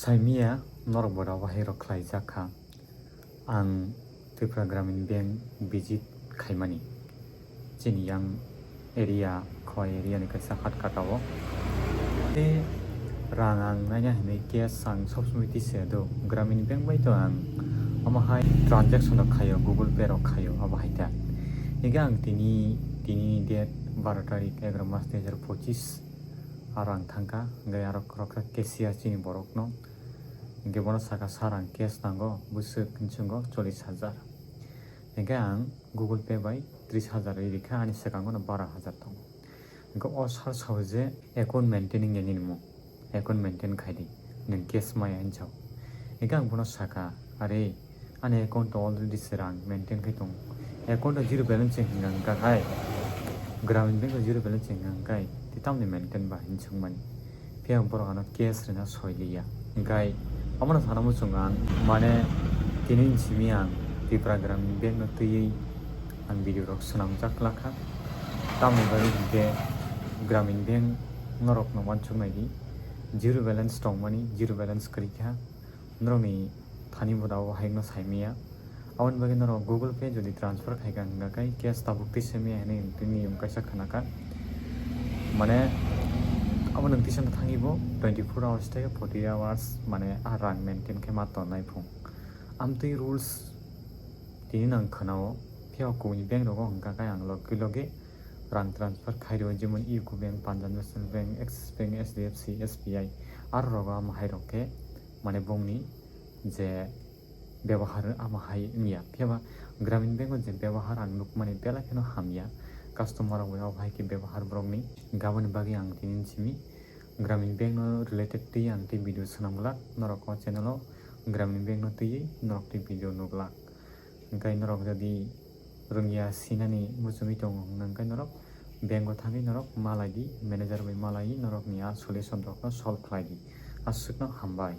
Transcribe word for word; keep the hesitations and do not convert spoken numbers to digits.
Saimia norok boda wahai rok khlaijak kha. Ang Tripura Gramin Bank visit khaimani. Chini yang area, Khowai area ni kaisa hat kata o. Tei rang ang naina hinwi cash ang sob somoi tisa do. Gramin Bank bai to ang omo hai transaction rok khaio, Google Pay rok khaio, abo hai ta. Hinkhe ang tini, tini date baro tarik, egaroh mas dui hazar pochis, aro ang thangkha, hwnkhe aro khoroksa cashier chini borokno, hwnkhe bono saka, "Sir, ang cash nango, bwswk," hinwi swngo, "chollish hajar." Hwnkhe ang Google Pay bai tris hajar ri rikha, ani swkango no baro hajar tongo. Hwnkhe o sir sao je account maintaining ya nini mung, account maintain khai di, nwng cash maya hinwi sao. Hwnkhe ang bono saka, "Are, ani account o already se rang maintain khai tongo. Account o zero balance se hinga hwnkha khai, Gramin Bank o zero balance se hinga hwnkha khai, tei tamni maintain ba?" hinwi swngmani. Phiya borok ano cash rwna soi liya. Hwnkhe omono sana muchungo ang, mane, tini ni simi ang Tripura Gramin Bank no twiwi ang video rok swnamjak lakha. Tamoni bagwi hinkhe Gramin Bank norok no uansuk nai di, zero balance tongmani, zero balance kwrwi kha, norokni thani boda o hayungno saimaya. Aboni bagwi norok Google Pay jodi transfer khaikha hwnkha khe cash tabuk twi simi hinwi nwng tini nwng kaisa khwnakha. Mane abo nwng twi sano thangwi bo twenty four hours tei forty hours mane a rang maintain khe ma tonnai phung. Amtwi rules tini nang khwnao, phiya kubuni bank rogo hwnkha khe ang logi logi rang transfer khai rwo, jemon U C O Bank, Punjab National Bank, Axis Bank, H D F C, S B I, aro rogo amo hai rok khe mane bongni je bebohar amo hai wngya. Phiya ba Gramin Bank o je bebohar ang nukmani belai kheno hamya. Customer rok bai obo hai khe bebohar borokni. Aboni bagwi ang tini simi Gramin Bank no related twi ang tei video swnam glak. Norok o channel o Gramin Bank no twiwi norok tei video nuk glak. Hwnkhe norok jodi rwngya sinani muchungwi tongo hwnkhe norok bank o thangwi norok malai di, manager bai malai norokni a solution rok no solve khlai di. Aswkno hambai.